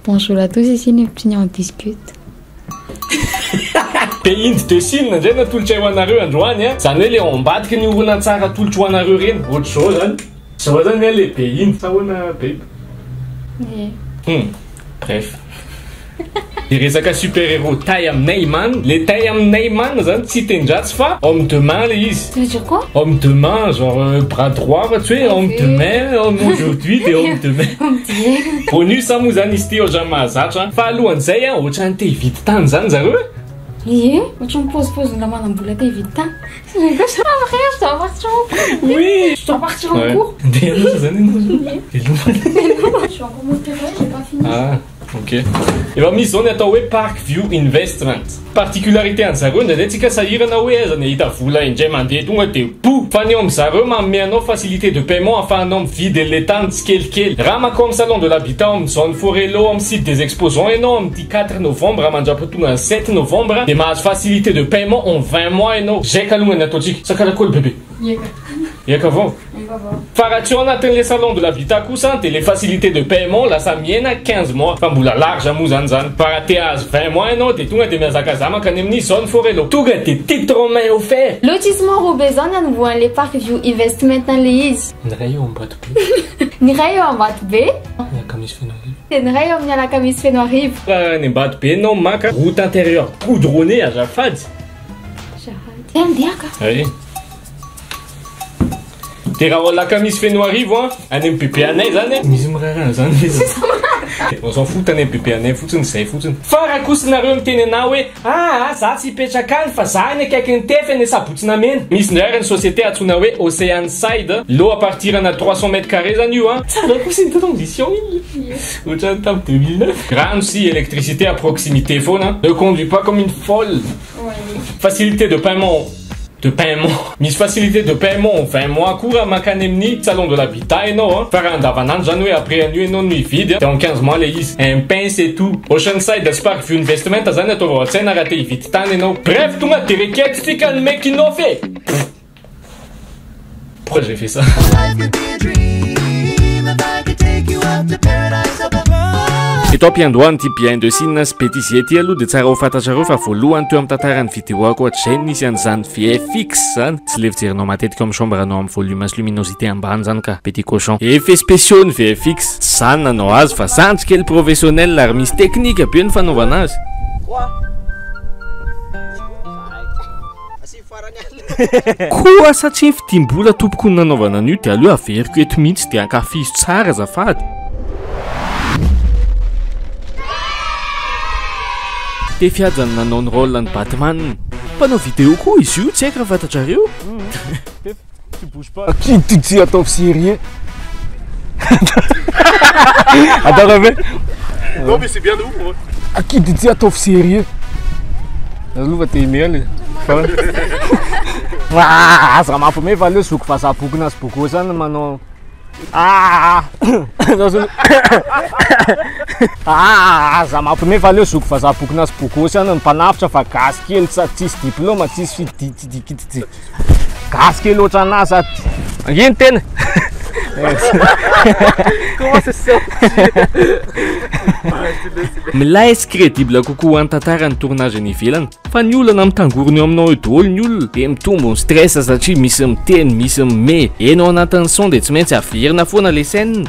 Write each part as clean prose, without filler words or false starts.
Bonjour à tous, ici Neptune en discute. Behind the scene indray no atolotray ho anareo androany a! Izany hoe le ao ambadiky ny horonantsary atolotro ho anareo ireny. Ohatr'izao zany. Zao zany ve le behind sa ahoana babe? Ie. Hum. Bref. Le resaka super héros tay aminay man, le tay aminay man zany tsy teny-dratsy fa homme de main le izy. Ça veut dire quoi? Homme de main genre bras droit fa tsy hoe homme de main, homme aujourd'hui de homme de main. Homme d'hier. Bonus moa zany izy ity ohatran'ny mahazatra fa alohan'izay an ohatran'ny te hividy tany zany zareo e. Ie, ohatran'ny paozipaozin'olona manam-bola te hividy tany. Après, je dois partir en cours. Oui. Je dois partir en cours. Ndeha aloha zany ianao zao. Veloma. Je suis encore mon terrain, j'ai pas fini. Ah. Ok. Efa misy zao ny atao hoe Park View Investment. Particularité an zareo indraindray tsika sahirana hoe aiza ny ahita vola indray mandeha tonga de pou! Fa ny eo am zareo manome anao facilité de paiement afahanao mividy anle tany tsikelikely. Raha makao am salon de l'habitat ao am zone Forello am site des exposants enao am ty quatre novembre mandrapatonga ny sept novembre de mahazo facilité de paiement en 20 mois enao. Zay kalongany ataontsika. Sakalakoly bebe. Eka avao. Fa raha tsy ao anatin'le salon de l'habitat kosa dia le facilité de paiement lasa mihena 15 mois fa mbola large moa zany zany fa raha te hahazo 20 mois ianao dia tonga dia mihazakazaha mankany amin'ny zone Forello tonga dia titre en main offert. Lotissement Roubaix zao ny anombohan'le Park View Investment an'le izy. Ny iray eo Ambatobe. Ny iray eo Ambatobe. Ny Alakamisy Fenoarivo. Dia ny iray eo amin'ny Alakamisy Fenoarivo. Raha any Ambatobe ianao maka route intérieure goudronnée azafady. Azafady. Andeha ka. Ay. Dia raha ao Alakamisy Fenoarivo an, any amin'ny bebe anay zany an. Misy miraharaha an'izany ve zany? On s'en fout any amin'ny bebe anay fotsiny izay fotsiny. Fa raha kosa nareo miteny anah hoe aa za tsy hipetraka any fa za any akaikin'ny tefy any Sabotsy Namehana. Misy indray ary ny société antsoina hoe Ocean Side, lot à partir ana 300 mètres carrés zany io an. Tsara kosa iny transition iny, ohatran'ny tamin'ny 2009. Rano sy électricité à proximité foana. Ne conduis pas comme une folle. Facilité de paiement. De paiement. Misy facilité de paiement en 20 mois koa raha mankany amin'ny salon de l'habitat ianao an. Fa raha andavanandro zany hoe après an'io ianao no hividy an, dia en 15 mois ilay izy. Un pain c'est tout. Oceanside sy Park View Investment zany ataovy ao an-tsaina raha te hividy tany ianao. Bref, tonga dia requête tsika ny making of e! Pourquoi j'ai fait ça? Eto am-piandohan'ity behind the scene sy bêtisier ity aloha dia tsara ho fantatrareo fa voalohany teo amin'ny tantaran'ny vidéo ankoatr'izay no nisy an'izany VFX izany. Tsy le fijerinao matetika ao amin'ny chambre anao amin'ny volume sy luminosité ambany izany ka. Petit cochon. Effets spéciaux ny VFX. Tsy za no nanao azy fa zandry kely professionnel ary misy teknika be ny fanaovana azy. Koa satria fidiam-bola tompoko no nanaovana an'io dia aleo averiko eto mihitsy dia ankafizo tsara azafady. Tefy Haja no nanao ny rôle an'i Batman. Mpanao vidéo koa izy io, tsy haiko raha fantatrareo. Tu bouges pas. Qui tu dis ataovy sérieux. Attends refais. Non mais c'est bien de ouf en vrai. À qui tu dis ataovy sérieux. Aloha fa te himehy Fa Ah, aza mampiomehy fa aleo zoky vazaha bokona sy bogosy any manao Ah, ah, aza mampiomehy fa aleo zoky vazaha bokona sy bogosy any ny mpanafitra fa gasy kely sady tsisy diplôme tsisy fiditsidikitsy Gasy kely ohatranà sady angino tena. Comment c'est sorti Milay sy crédible kokoa ho an'ny tantara ny tournage any ivelany fa ny olana mitangorona eo aminao eo daholo ny olona dia mitombo ny stress satria misy miteny misy mime eny ao anatin'ny son dia tsy maintsy averina foana le scène.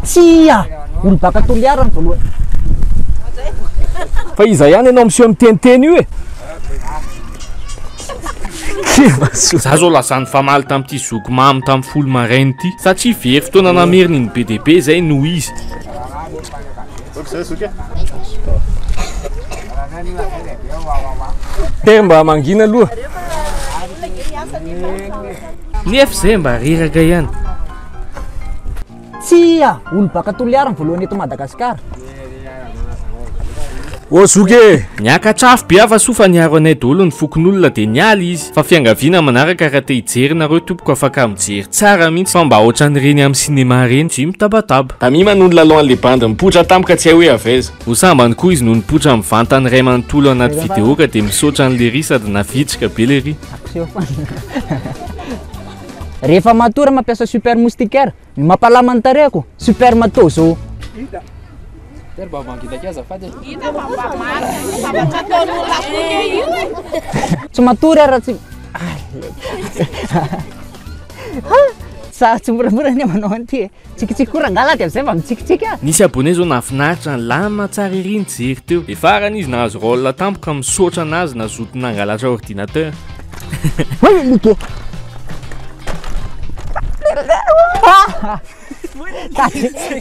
Tsia! Olo baka Toliara ny voalohany. Fa iza ihany ianao miseho miteniteny io e? Za zao lasa nifamaly tamin'ity zoky mamo tamin'ny folo maraina ity satria very fotoana namerina iny be dia be zay noho izy. Tery mba mangina aloha. Nefa zay mba reraka ihany. Tsia! Olo baka Toliara ny voalohany eto Madagasikara. Ô zoky e! Niakatra afo be aho fa soa fa niaro anay daholo ny fokonolona dia niala izy. Fa fiangaviana manaraka raha te hijery nareo tompoko afaka mijery tsara mihitsy fa mba ohatran'ireny amin'ny cinéma ireny tsy mitabataba. Tamima no nilalao an'le bandy nipoitra tampoka tsy hay hoe avy aiza. Ho sambany koa izy no nipoitra mivantana iray manontolo anaty vidéo ka dia misaotra an'i Lery sady navitrika be Lery. Rehefa matory mampiasa super moustiquaire, ny mampalama ny tarehiko, super matozo. Tsy matory aho raha tsy Sa tsy moramora anie manao an'ity e. Tsikitsiky koa rangahy lahy dia amin'izay mba mitsikitsiky ah. Nisy abonné zao nahafinaritra ny lama tsara ery nijery teo. De farany izy nahazo rôle tampoka misaotra anazy nazoto nangalatra ordinateur. Hoy like.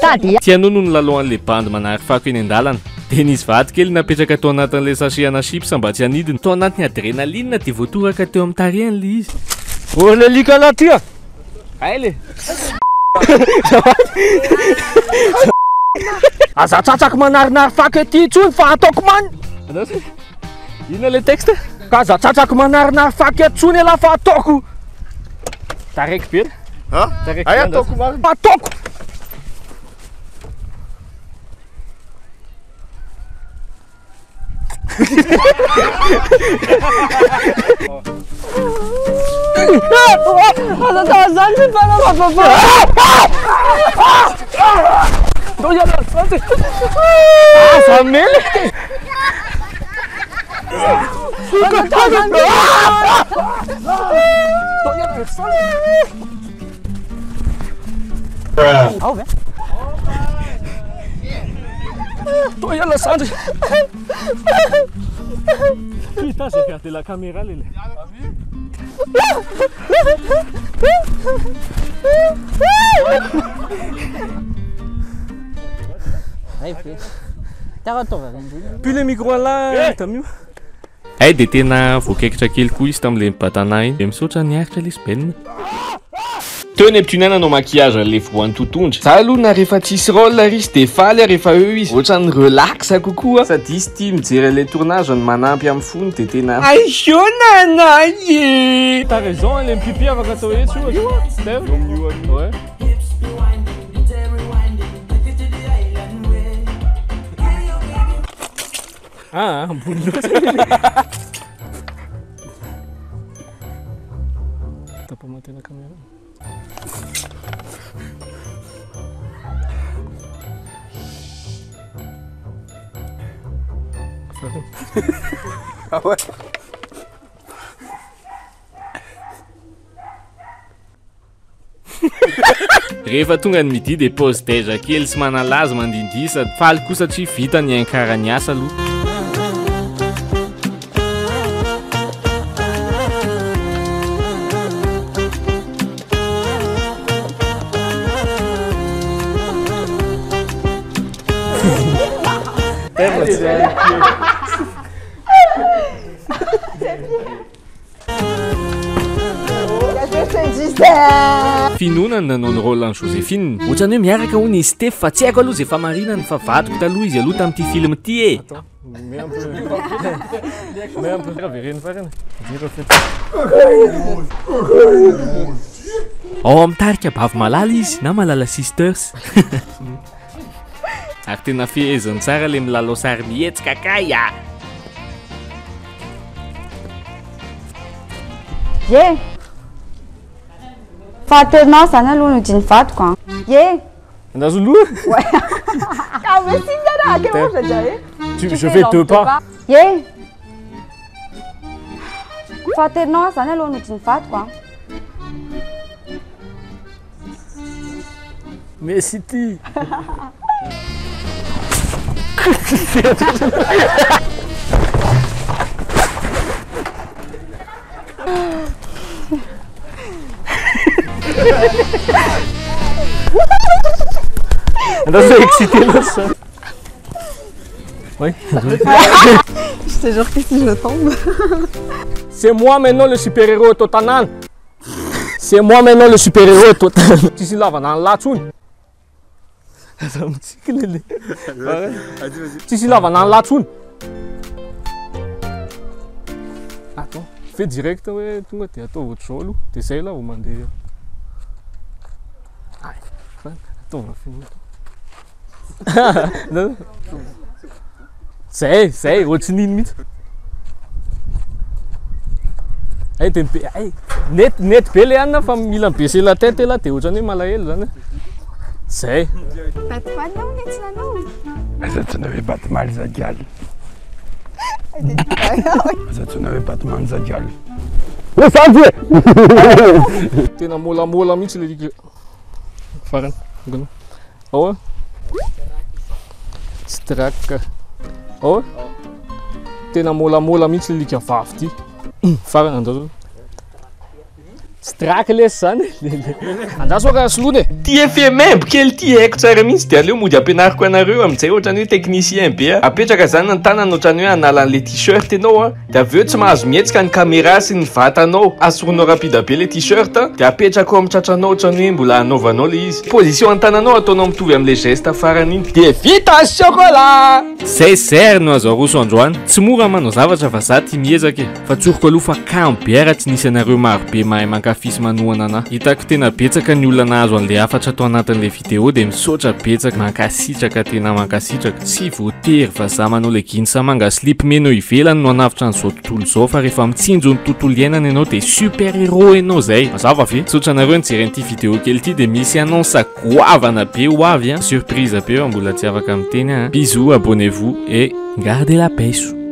Tady Tianao no nilalao an'le bandy manary fako eny an-dalana. De nisy vato kely napetraka tao anatin'ilay sachet ana chips mba tsy hanidina. Tao anatin'ny adrénaline de voatoraka teo amin'ny tarehiny le izy. Oh le alika lahy ty a! Hay le. Aza tsatsako manarinary fako ety intsony fa ataoko man. Inona le texte? Ka aza tsatsako manarinary fako eto intsony ialahy fa ataoko. Taraiky be. Hein? Taraiky Ay, be ataoko marina. Ataoko. Aza mely. Ao ve? Toi iala sandry. Putain, j'ai perdu la caméra lele. Zay ve. Tara ataovy avy ambony. Puis le micro là, t'as mieux. Hay de tena voakaikitra kely koa izy tamin'ilay nibatana iny. De misaotra niaritra lesy Ben. Teo Neptune nanao maquillage an'ilay voan'ny totondry. Za aloha na rehefa tsisy rôle ary izy de faly aho rehefa eo izy. Ohatran'ny relax kokoa. Sady izy tia mijery an'ilay tournage ny manampy amin'ny fony de tena Aio nana ye. T'as raison, le pipi afaka atao etsy ohatra. Ouais. Ah, ambony loatra. T'as pas monté la caméra. Ah ouais. Rehefa tonga ny midi de pause déj kely sy manalazy mandihindihy sady faly koa satria vita ny ankara ny asa aloha. Finoana no nanao ny rôle an'i Joséphine. Ohatran'ny hoe miaraka hono izy Steph fa tsy haiko aloha izay famarinany fa vadiko taloha izy aloha tamin'ity film ity e. Mets un peu. Mets un peu. Vereno farany. Ao amin'ny tarika Bavy Malala izy na Malala Sisters. Ary tena feheziny tsara le milalao sary mihetsika kay a. Ye. Fahatelo zany aloha no diny vadiko a. Ye. Andraso loha. Ah mais si Nana, à quel moment j'ai déjà eu Je fais deux pas. Ye. Fahatelo zany aloha no diny vadiko a. Mais si ty. Andraso excité loatra. Oui. Je te jure que si je tombe. C'est moi maintenant le super-héros eto an-tanàna. C'est moi maintenant le super-héros eto an-tanàna. Tsisy ilavana ny lahy tsony. Aza mitsiky lele. Tsisy ilavana ny lahy tsony. Attends, fais direct hoe tonga de atao ohatr'izao aloha. De zay lah vao mandeha. Ay, ataovy feno. Non. Zay, zay, ohatrin'iny mihitsy. Ay, de mibe, ay, net, net be le anina fa mila mi-baisser la tête là de ohatrany hoe malahelo zany. Zay. Batman hono ny antsinanao. Aza antsoina hoe Batman Zadial. Aza antsoina hoe Batman Zadial. Tena molamola mihitsy le alika. Farany. Ngona. Ao a. Tsy traka. Ao a. Tena molamola mihitsy le alika vavy ty. Farany andao. Tsy traky lesy zany. Andraso ka soloina e. Ty effet membo kely ty haiko tsara mihitsy, de aleo mody ampianariko anareo amin'izay ohatrany hoe technicien be a. Apetraka zany ny tanana ohatrany hoe hanala an'le t-shirt ianao a, de avy eo tsy mahazo mihetsika ny caméra sy ny vatanao, asoronao rapide be le t-shirt, de apetraka ao amin'ny tratranao ohatrany hoe mbola hanaovanao le izy. Position an'ny tananao ataonao mitovy amin'le geste farany iny. De vita ny chocolat! Zay zay ary no azo aroso androany. Tsy mora manao zavatra fa za tia miezaka e. Fa tsoriko aloha fa kamo be raha tsy nisy anareo maro be mahay mankafy sy manohana anah. Hitako tena betsaka ny olona nahazo an'le hafatra tao anatin'le vidéo dia misaotra betsaka, mankasitraka tena mankasitraka. Tsy voatery vazaha manao leggings manga slip mena eo ivelany no hanavotra an'izao tontolo izao fa rehefa mitsinjo ny tontolo iainana ianao dia super héros ianao zay. Mazava ve? Misaotra anareo nijery an'ity vidéo kely ity dia misy annonce goavana be ho avy an. Surprise be fa mbola tsy afaka miteny aho. Bisous, abonnez-vous et gardez la pêche.